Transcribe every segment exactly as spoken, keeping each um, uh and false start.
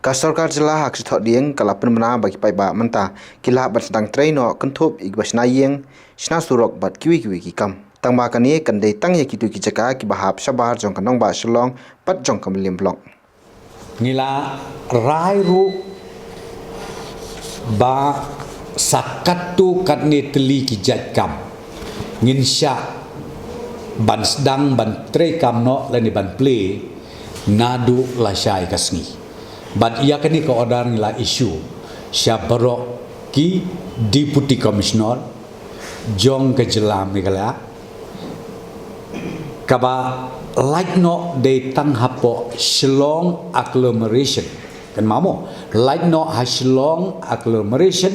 Ka sorkar jylla ha ka shathoh dieng ka la pynbna ba ki paidbah mynta ki lah ban sdang trei noh kynthup ïa kiba shna ïing, shna surok bad kiwei kiwei ki kam. Tangba kane kan dei tang ïa kito ki jaka kiba hap shabar jong ka nongbah Shillong bad jong ka Mylliem Block. Ngi la rai ruh ba sa katto katne tylli ki jait kam ngin shah ban sdang ban treikam noh lane ban plie naduh lashai ka sngi. Bad ïa kane ka order ngi la issue sha baroh ki Deputy Commissioner jong ka jylla Meghalaya, kaba lait noh dei tang hapoh Shillong agglomeration. Kan mamo, lait noh ha Shillong agglomeration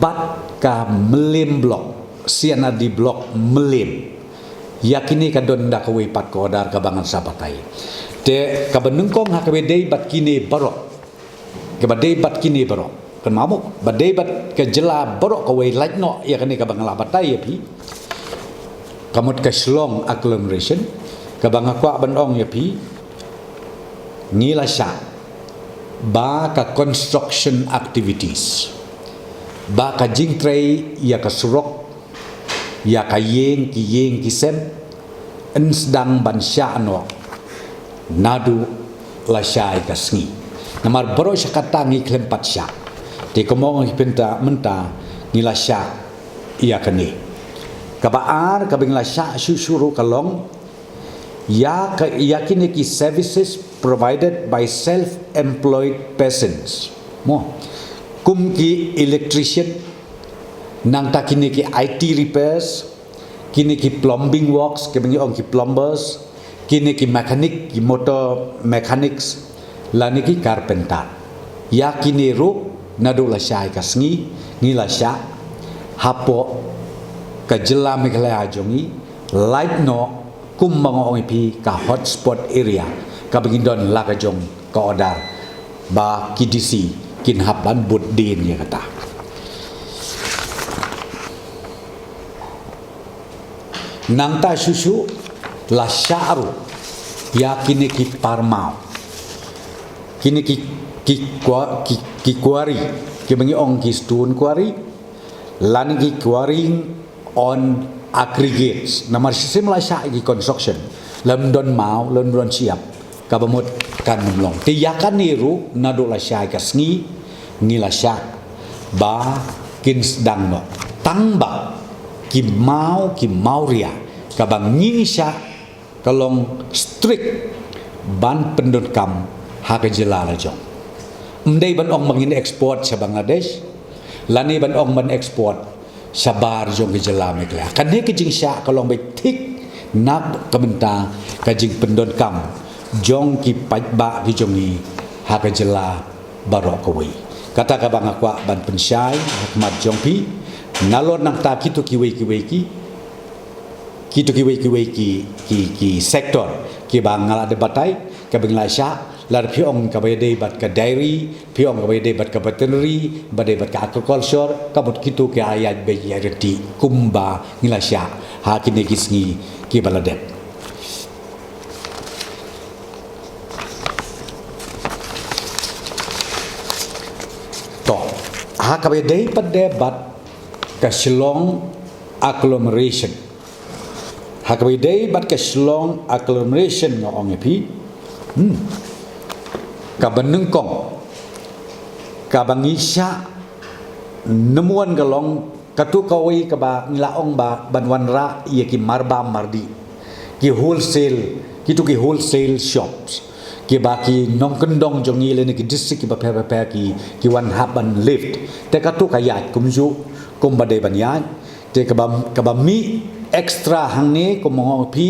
bad ka Mylliem Block, C and R D Block Mylliem. Ïa kine ka don da kawei pat ka order kaba ngan sa batai. Te kaba nyngkong ha kaba dei bad kine baroh. Kaba dei bad kine baroh. Kan mamo, ba dei bad ka jylla baroh kawei lait noh ïa kane kaba nga la batai ïa phi. Ka mut ka Shillong agglomeration, kaba nga kwah ban ong ïa phi. Ngi la shah ba ka construction activities, ba ka jingtrei ïa ka surok, ïa ka ïing ki ïing ki sem, yn sdang ban shah noh naduh lashai ka sngi. Namar baroh sha kata ngi khlem pat shah. Te kumno ngi pynta mynta ngi la shah ïa kane. Kaba ar kaba ngi la shah shuh shuh ruh ka long ïa ka, ïa kine ki services provided by self-employed persons. Mo. Kum ki electrician, nangta kine ki I T repairs, kine ki plumbing works, kiba ngi ong ki plumbers, kine ki mechanic, ki motor mechanics, lane ki carpenter. Ïa kine ruh naduh lashai ka sngi ngi la shah hapoh ka jylla Meghalaya jong ngi, lait noh kumba nga ong ïa phi ka hotspot area, kaba ngi don la ka jong ka order ba ki D C kin hap ban bud dien ïa kata. Nangta shuh shuh la shah ruh ïa kine ki parmaw, kine ki, ki kwa-, ki, ki quarry, kiba ngi ong ki stone quarry, lane ki quarrying on aggregates. Namar shisien la shah ki construction, lym don maw, lym don shyiap, kaba mut kan ym long. Te ïa kane ruh naduh lashai ka sngi ngi la shah ba kin sdang noh. Tangba ki maw, ki mawria kaba ngi shah ka long strict ban pyndonkam ha ka jylla la jong. Ym dei ban ong ba ngin export sha Bangladesh, lane ban ong ban export shabar jong ka jylla Meghalaya. Kane ka jingshah ka long beit thik na ka bynta ka jingpyndonkam jong ki paidbah ki jong ngi ha ka jylla baroh kawei. Kata kaba nga kwah ban pynshai ha khmat jong phi, nalor nangta kito kiwei kiwei ki, kito kiwei kiwei ki, ki, ki sector kiba nga la dep batai, kaba ngi la shah, lada phi ong kaba ïadei bad ka dairy, phi ong kaba ïadei bad ka veterinary, ba dei bad ka aquaculture, ka mut kito ki ïaid beit ïaid ryntih kumba ngi la shah ha kine ki sngi kiba la dep. To, ha kaba ïadei pat de bad ka Shillong agglomeration. Ha kaba ïadei bad ka Shillong agglomeration nga ong ïa phi. Hmm. Kaba nyngkong, kaba ngi shah number one ka long kato kawei kaba ngi la ong ba ban wanrah ïa ki marbam mardih, ki wholesale, kito ki wholesale shops, kiba ki nongkyndong jong ngi lane ki district kiba pher pher pher ki, ki wan hap ban lift. Te kato ka ïaid kumjuh kumba dei ban ïaid. Te kaba, kaba mih extra hangne kumba nga ong ïa phi,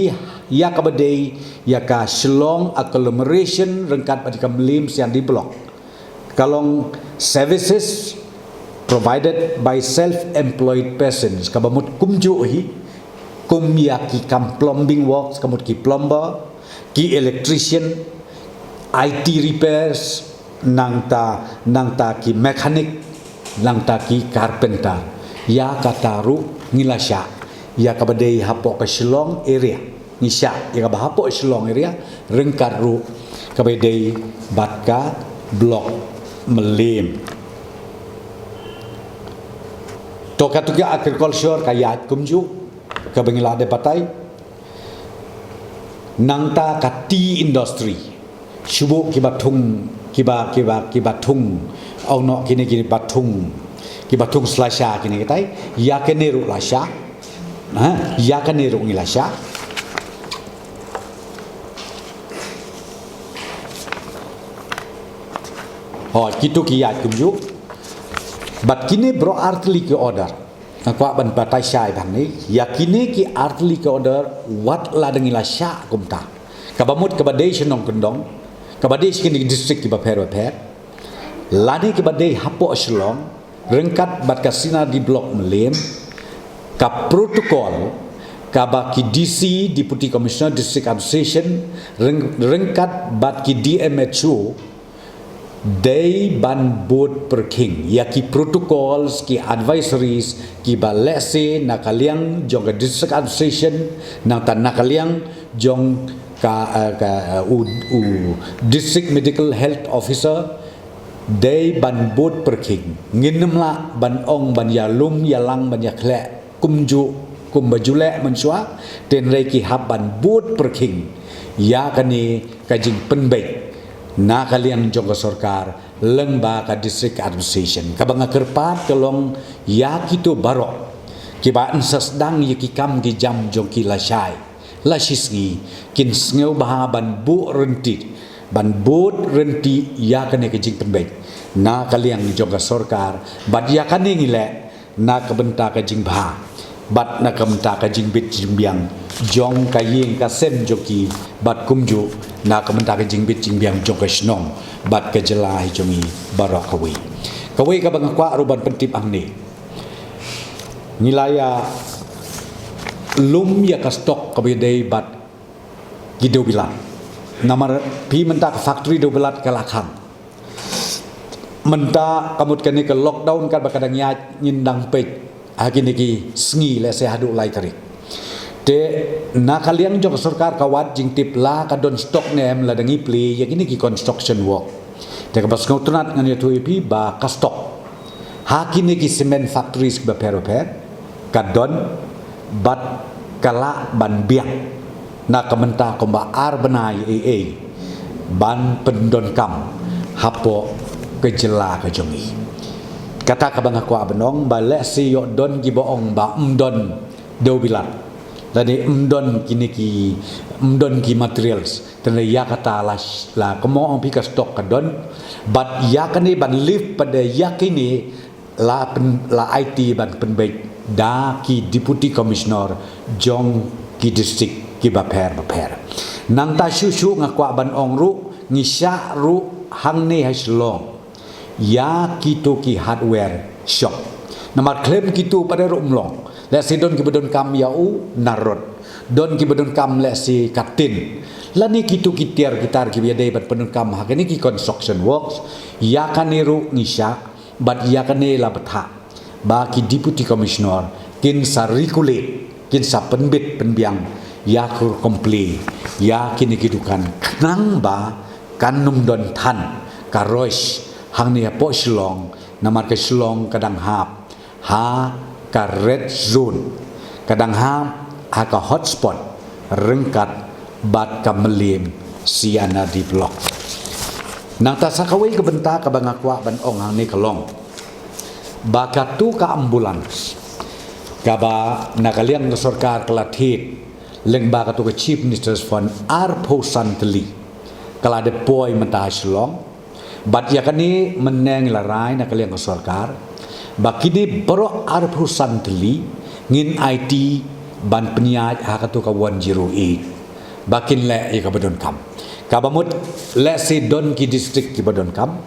ïa kaba dei ïa ka Shillong agglomeration ryngkat bad ka Mylliem C and D block. Ka long services provided by self-employed persons, kaba mut kumjuh hi, kum ïa ki kam plumbing works, ka mut ki plumber, ki electrician, I T repairs, nangta, nangta ki mechanic, nangta ki carpenter. Ïa kata ruh ngi la shah ïa kaba dei hapoh ka Shillong area. Ngi shah ïa kaba hapoh Shillong area ryngkat ruh kaba dei bad ka Block Mylliem. To katu ka agriculture ka ïaid kumjuh, kaba ngi la dep batai. Nangta ka tea industry. Shu buh kiba thung, kiba, kiba, kiba thung. Ong noh kine, kine ba thung. Kiba thung sla sha kine kitai. Ïa kine ruh la shah. Ha, ïa kine ruh ngi la shah. Ho, kitu ki ïaid kumjuh. Bad kine baroh artylli ki order. Nga kwah ban batai shai bha hangne. Ïa kine ki artylli ki order wat la dang ngi la shah kumta. Kaba mut kaba dei sha nongkyndong. Kaba dei sha kine ki district kiba pher bapher. Lane kaba dei hapoh Shillong. Ryngkat bad ka C and RD Block Mylliem, ka protocol, kaba ki D C, Deputy Commissioner, District Administration, ryng-, ryngkat bad ki D M H O, dei ban bud pyrkhing ïa ki protocols, ki advisories, kiba lehse na ka liang jong ka District Administration, nangta na ka liang jong ka, eh, ka, eh, u, u District Medical Health Officer, dei ban bud pyrkhing. Ngin ym lah ban ong ban ïalum ïalang ban ïakhleh kumjuh kumba ju leh mynshuwa, hynrei ki hap ban bud pyrkhing ïa kane ka jingpynbeit na ka liang jong ka sorkar lyngba ka District Administration. Kaba nga kyrpad ka long ïa kito baroh kiba yn sa sdang ïa ki kam ki jam jong ki lashai, lashisngi, kin sngewbha ban buh ryntih, ban bud ryntih ïa kane ka jingpynbeit na ka liang jong ka sorkar, bad ïa kane ngi leh na ka bynta ka jingbha bad na ka bynta ka jingbit jingbiang jong ka ïing ka sem jong ki, bad kumjuh na ka bynta ka jingbit jingbiang jong ka shnong bad ka jylla hi jong ngi baroh kawei. Kawei kaba nga kwah ruh ban pyntip hangne. Ngi la ïalum ïa ka stock kaba ïadei bad ki dewbilat. Namar phi mynta ka factory dewbilat ka la khang. Mynta ka mut kane ka lockdown katba ka dang ïaid ngin dang peit ha kine ki sngi lehse haduh lai tarik. Te na ka liang jong ka sorkar ka wad jingtip la ka don stock ne em lada ngi plie ïa kine ki construction work. Te kaba sngewtynnat ngan ïathuh ïa phi ba ka stock ha kine ki cement factories kiba pher bapher ka don bad ka lah ban biang na ka bynta kumba ar bnai ei ei ban pyndonkam hapoh ka jylla ka jong ngi. Kata kaba nga kwah ban ong ba lehse ïoh don kiba ong ba ym don dewbilat lane ym don kine ki, ym don ki materials. Te ïa kata la, la kumno ong phi ka stock ka don. Bad ïa kane ban lift pat de ïa kine la pyn, la aiti ban pynbeit da ki Deputy Commissioner jong ki district kiba pher bapher. Nangta shuh shuh nga kwah ban ong ruh ngi shah ruh hangne ha Shillong ïa kito ki hardware shop. Namar khlem kito pat de ruh ym long. Lehse don kiba donkam ïa u narot, don kiba donkam lehse ka tin, lane kito ki tiar ki tar kiba ïadei bad pyndonkam ha kine ki construction works. Ïa kane ruh ngi shah bad ïa kane la bthah ba ki Deputy Commissioner kin sa regulate, kin sa pynbit pynbiang ïa ka rukom plie ïa kine ki dukan khnang ba kan ym don than ka rush hangne hapoh Shillong. Namar ka Shillong ka dang hap ha ka red zone, ka dang hap ha ka hotspot ryngkat bad ka Mylliem C and RD Block. Nangta sa kawei ka bynta kaba nga kwah ban ong hangne ka long ba katu ka ambulance kaba na ka liang ka sorkar ka la thied lyngba katu ka Chief Minister's Fund arphew san tylli ka la dep poi mynta ha Shillong. Bad ïa kane mynne ngi la rai na ka liang ka sorkar ba kine baroh arphew san tylli ngin aiti ban pynïaid ha katu ka one zero eight ba kin leh ïa kaba donkam. Kaba mut lehse don ki district kiba donkam.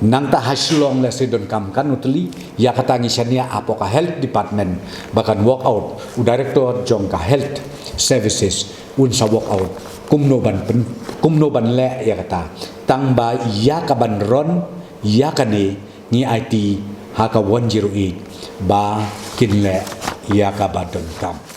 Nangta ha Shillong lehse donkam katno tylli. Ïa kata ngi shaniah hapoh ka health department ba kan work out, u director jong ka health services un sa work out kumno ban pyn, kumno ban leh ïa kata. Tang ba ïa ka ban run ïa kane ngi aiti ha ka one zero eight ba kin leh ïa kaba donkam.